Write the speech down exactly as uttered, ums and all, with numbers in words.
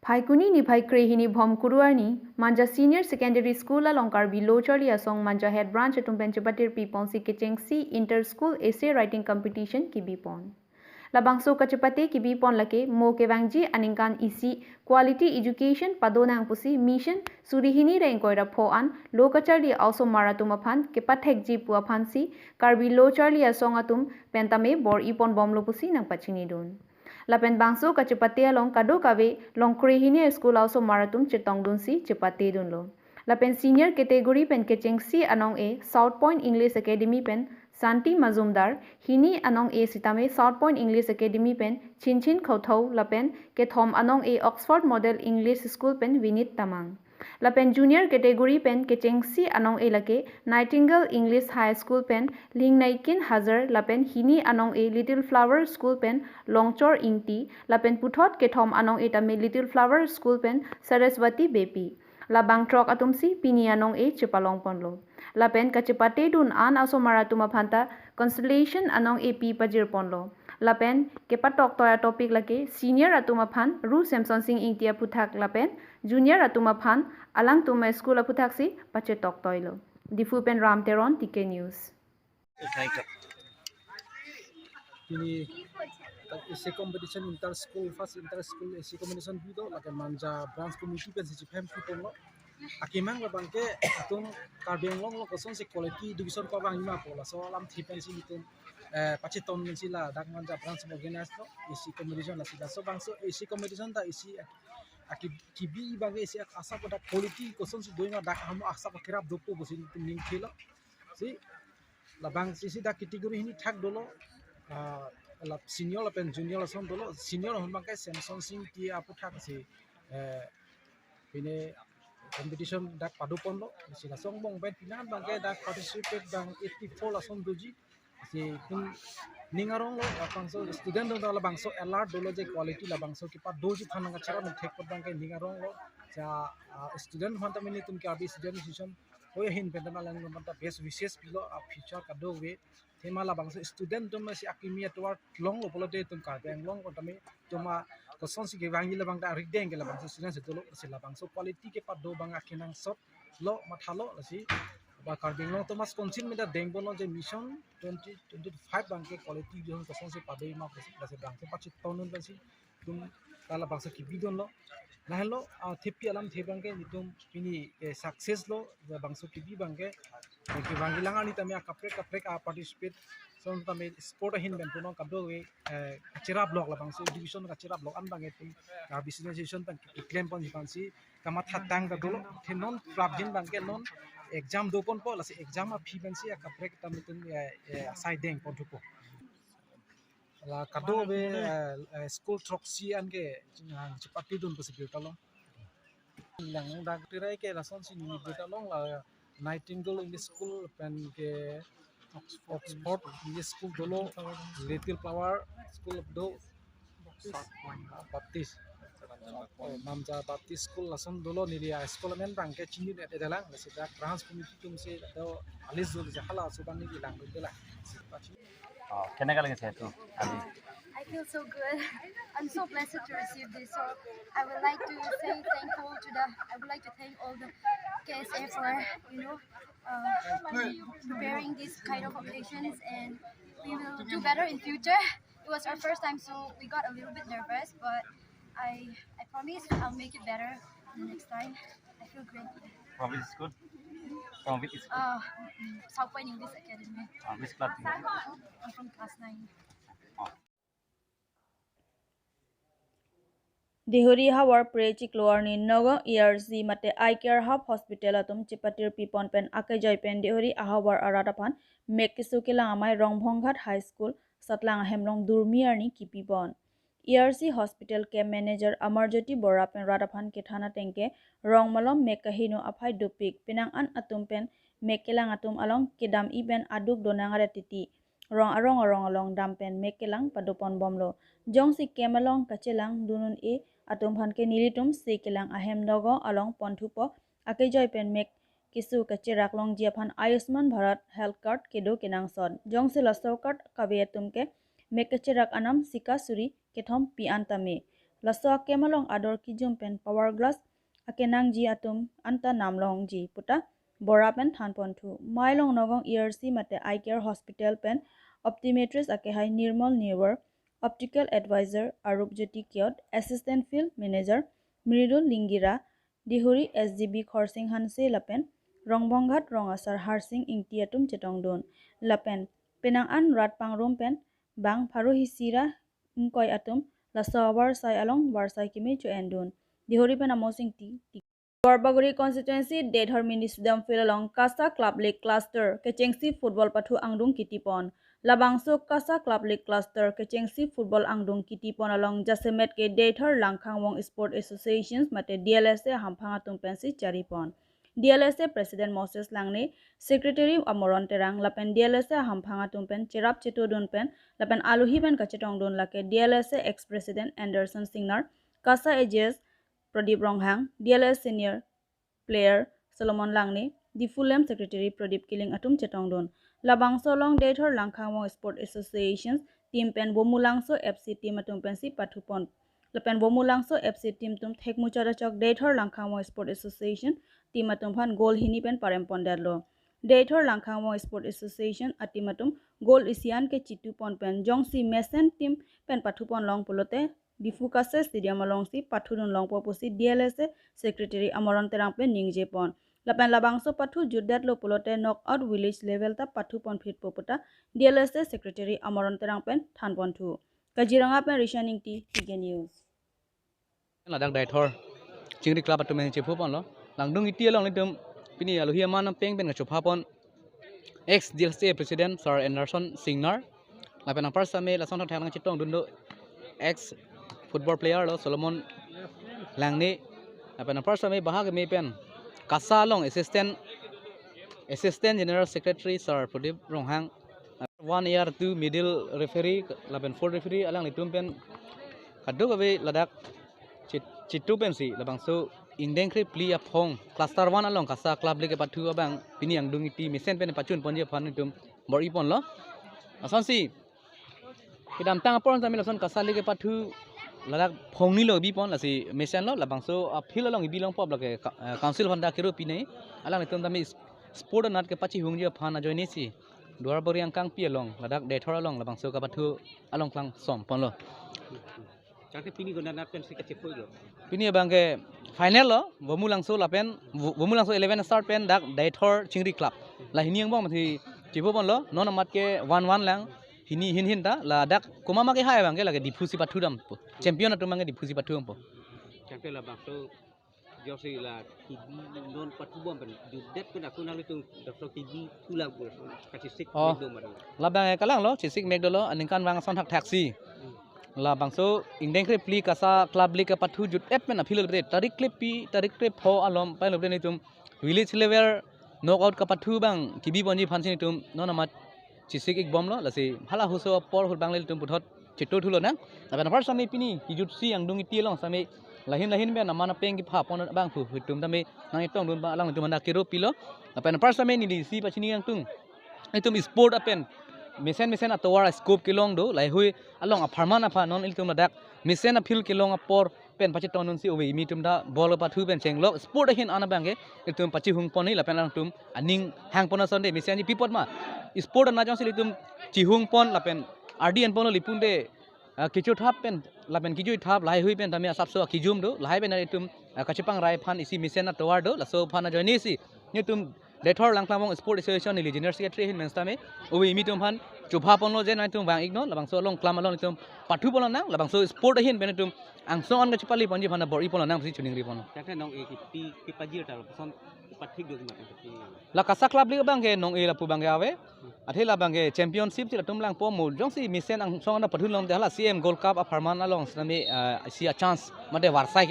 Phaikuni niphai krehini Bhomkuru arni, Manja Senior Secondary School along Karbi Lo Charli Asong Manja Head Branch atum pen chepatir piponsi kechengsi Inter School Essay Writing Competition kibipon. Labangso kachepate kibipon lake mo kevangji aningkan isi quality education padonang pusi mission suri hini ra ingkoi ra pho an lo kacharli a-osomar atum aphan kepathekji pu aphansi Karbi Lo Charli Asong atum pen tame bor-iponbomlo pusi nangpachinidun. Lapen bangso kachepate along kadokave long krehini school a-osomar atum chetongdunsi chepatedunlo. Lapen senior category pen kechengsi anong-e South Point English Academy pen Santi Majumdar, hini anong-e sitame South Point English Academy pen Chinchin Khotho lapen kethom anong-e Oxford Model English School pen Vinit Tamang. Lapen junior category pen kechengsi anong-e lake Nightingale English High School pen Lingnaikin Hajar lapen hini anong-e Little Flower School pen Longchor Ingti lapen puthot kethom anong-e tame Little Flower School pen Saraswati Beypi. Labang throk atumsi pini anong-e chepalongponlo. Lapen kachepatedun an a-osomar atum aphanta consolation anong-e pi pajirponlo. Lapen kepatoktoi a-topic lake senior atum aphan Ru Semson Sing Ingti aphuthak lapen junior atum aphan alangtum a-school aphuthaksi pachetoktoilo. Diphu pen Ram Teron, T K News. Thank you. Pini essay competition inter school, first inter school essay competition bido, lake Manja branch committee pensi chiphem piponlo. Akemang labangke itum Karbi Anglong along kosonsi quality education pavangji ma pu laso alamthe pensi itum, eh, pacheton pensi ladak Manja branch organize lo essay competition, lasi laso bangso essay competition ta essay aki, kibi abangke essay asap dak quality kosonsi dojima, dak ahormu asap kerap dopo pusi itum ningthelo. Si labang sisi dak category hini thak dolo, ah, la senior lapen junior ason dolo. Senior ahormu abangke Semson Sing Ingti aphuthak si, eh, pine competition dak padoponlo. Si laso angbong pen pine abangke dak participate abang eighty-four ason doji. Si itum ning aronglo, labangso student atum labangso alert dolo je quality labangso kepadoji aphan nangkacherap thek abangke ning aronglo. Ja, ah, student aphanta mini itum Karbi Student Association hoi ahin pen tame alanglitum aphanta best wishes pilo, a-future kadokave. Athema labangso student atum si akimi atovar longlo pulote itum Karbi Anglong aphanta me itum a kosonsi kevangji labang ta arideng ke labangso student si dolo, si labangso quality kepado abang akenangsot lo mathalo, lasi ba Karbi Anglong atum a-council meda dengponlo je mission twenty twenty-five abangke quality education kosonsi padojima pusi, lasi abangke pachetonun pensi itum ta labangso kibidunlo. Lahenlo, ah, thepi alamthe abangke itum pini, eh, success lo, labangso kibi abangke, eh, kevangji lang arni tame akaprek kaprek a-participate ason tame sport ahin pen punon kadokave, eh, kacherap lok labangso education kacherap lok an abangke itum, ah, Karbi Student Association pen keklemponji aphansi kamathatang ta dolo. Athe non prapjin abangke non exam doponpo, lasi exam aphi pensi akaprek tame itum, eh, eh, asai dengponthupo. La kadokave, eh, eh, school throksi anke, ah, chepatedun pusi birta long. Lang dak tirai ke lasonsi neli birta long, la Nightingale English School pen ke Oxford English School dolo, Little Flower School do, Baptist. Oh, Manja Baptist School lason dolo, neli a-school amen abangke chinine-edelang, lasi dak branch committee atumsi do a-list dolo, je halaso abang neli langdundelang. Oh, কেনেকা লাগিছে এইটো আজি? I feel so good. I'm so blessed to receive this. So I would like to say thankful to the, I would like to thank all the K S A for, you know, uh, preparing these kind of occasions, and we will do better in future. It was our first time, so we got a little bit nervous, but I, I promise I'll make it better the next time. I feel great. From which school? From which school? Uh, South Point English Academy. Uh, which class? I'm from class nine. Deihori havar pre chiklo arni Nagaon E R C mate Eye Care Hub Hospital atum chepatir pipon pen akejoi pen Deihori ahavar arat aphan mek keso kelang amei Rongbhonghat High School satlang ahem along durmi arni kipipon. E R C Hospital Camp Manager Amarjyoti Bora pen rat aphan kethan ateng ke rong malom mek kaheno aphai dopik, penang an atum pen mek kelang atum along kedam-i pen aduk donang aret titi rong arong arong along dam pen mek kelang padoponbomlo. Jongsi camp along kachelang dunun-e atum aphan ke nelitum se kelang ahem Nagaon along ponthupo, akejoi pen mek keso kacherak longji aphan Ayushman Bharat Health Card kedo kenangsot. Jongsi laso card kave atum ke mek kacherak anam sika suri kethom pi an tame. Laso akem along ador kijum pen power glass akenangji atum anta namlongji puta bor-i pen thanponthu. Mailong Nagaon E R C mate Eye Care Hospital pen optometrist akehai Nirmal Nirwar, optical advisor Arup Jyoti Kiot, assistant field manager Mridul Lingira, Dihuri S D B Khorsing Hanse lapen Rongbonghat rong asar Harsing Ingti atum chetongdun. Lapen penang an rat pangrum pen bang pharo isi ra ingkoi atum laso avarsai along varsai keme cho-endun. Dihuri pen Amos Ingti. Duarbagori constituency Deithor Mini Stadium field along KASA Club League Cluster kechengsi football pathu angdung kitipon. Labangso KASA Club League Cluster kechengsi football angdung kitipon along jasemet ke Deithor Langkhangvong Sport Associations mate D L S A ahamphang atum pensi charipon. D L S A President Moses Langne, Secretary Amoron Terang lapen D L S A ahamphang atum pen cherap chetodun pen lapen alohi pen kachetongdun lake D L S A ex-president Anderson Singnar, KASA A G S Pradip Ronghang, D L S senior player Solomon Langne, Diphu Lem Secretary Pradip Killing atum chetongdun. Labangso along Deithor Langkhangvong Sport Association team pen Bomulangso F C team atum pensi pathupon. Lapen Bomulangso F C team atum thekmuchot achok Deithor Langkhangvong Sport Association team atum aphan goal hini pen parempondetlo. Deithor Langkhangvong Sport Association a-team atum goal isi an ke chitupon pen jongsi mesen team pen pathupon long pulote Diphu KASA Stadium alongsi pathudun longpo pusi D L S A Secretary Amoron Terang pen ningjepon. Lapen labangso pathu jutdetlo pulote knockout village level ta pathupon phitpo puta D L S A Secretary Amoron Terang pen thanponthu. Kaziranga pen Rishan Ingti, T K News. Ladak Deithor Chingri Club atum pen chephuponlo. Langdung iti along nelitum pini alohi aman apeng pen kachophapon ex D L S A President Sir Anderson Singnar. Lapen anpar same lason thakthak nangchetongdun do ex football player lo Solomon Langne. Lapen anpar same bahak me pen KASA along Assistant Assistant General Secretary Sir Pradip Ronghang. One year two middle referee lapen fourth referee alanglitum pen kadokave ladak chit- chitu pensi labangso ingdeng krephli aphong cluster one along KASA Club League kepathu abang pini angdung iti mesen pen pachunponji aphan nelitum bor-iponlo. Lasonsi kedamtang apor tame lason KASA League kepathu ladak phongnilo bipon lasi mesenlo labangso a-field along ibi longpo lake ka- eh, council aphan ta kiro pinei alanglitum tame s- sport anat kepachihungji aphan ajoinesi Duarbagori angkangpi along ladak Deithor along labangso kepathu along klangsom ponlo. Tangte pini konat pensi kachephoi lo. Pini abang ke final lo, Bomulangso lapen Bo- Bomulangso eleven start pen dak Deithor Chingri Club. La hini angbong mati chephuponlo, non amat ke one one lang, hini hin hin ta, ladak komat ma kehai abang ke lake Diphu si pathudampo. Champion atum abang ke Diphu si pathudampo. Tangte labangso jongsi la kibi non pathubom pen jutdet pen aku nanglitum dapso kibi tulak bur kachesik Oh. Mekdo madu. Labang ke kalanglo, chesik mekdolo, aningkanvang ason thakthaksi. Labangso ingdeng krephli KASA Club League kepathu jut-et pen a-field lo bre, tarik krephli, tarik krepho alom pen lo bre nelitum village level knockout kepathu abang kibiponji aphansi nelitum non amat chesik-ikbomlo, lasi halahei aso apor ahut abang nelitum puthot chitothulo nang. Lapen anpar same pini kijutsi angdung iti along same lahin lahin pen aman apeng kephapon abang pu itum tame nangchetongdun abang alanglitum aphan ta kiro pilo. Lapen anpar same neli isi pachini angtung. Itum sport apen mesen mesen atovar scope kelong do, laheihui along apharman aphan non ilitum ladak mesen a-field kelong apor pen pachetongdunsi ove imi atum ta ball pathu pen chenglok sport ahin an abang ke itum pachihungpon ni lapen alangtum aning hangpon asonte mesenji pi apot ma sport anat jongsi ilitum chihungpon lapen ardi enponlo lapulote ah, kecho thap pen lapen kejui thap laheihui pen tame asapso akejum do lahei pen itum ah, kachepangrai aphan isi mesen atovar do laso aphan ajoinesi nelitum Deithor Langkhangvong Sport Association neli General Secretary ahin pen sitame ove imi atum aphan chuphaponlo je nangtum vang-iknon labangso along klam along itum pathuponlo nang labangso sport ahin pen itum angsong an kachepaliponji aphan bor-iponlo nang pusi choningriponlo. Tangte nong-e kipi kipajir ta lapuson pathik do kima kipi. La KASA Club League abang ke nong-e lapu abang ke ave. Athe labang ke championship si latum langpo mo jongsi mesen angsong an pathulongte hala C M Gold Cup apharman along sitame ah, isi a-chance mate varsai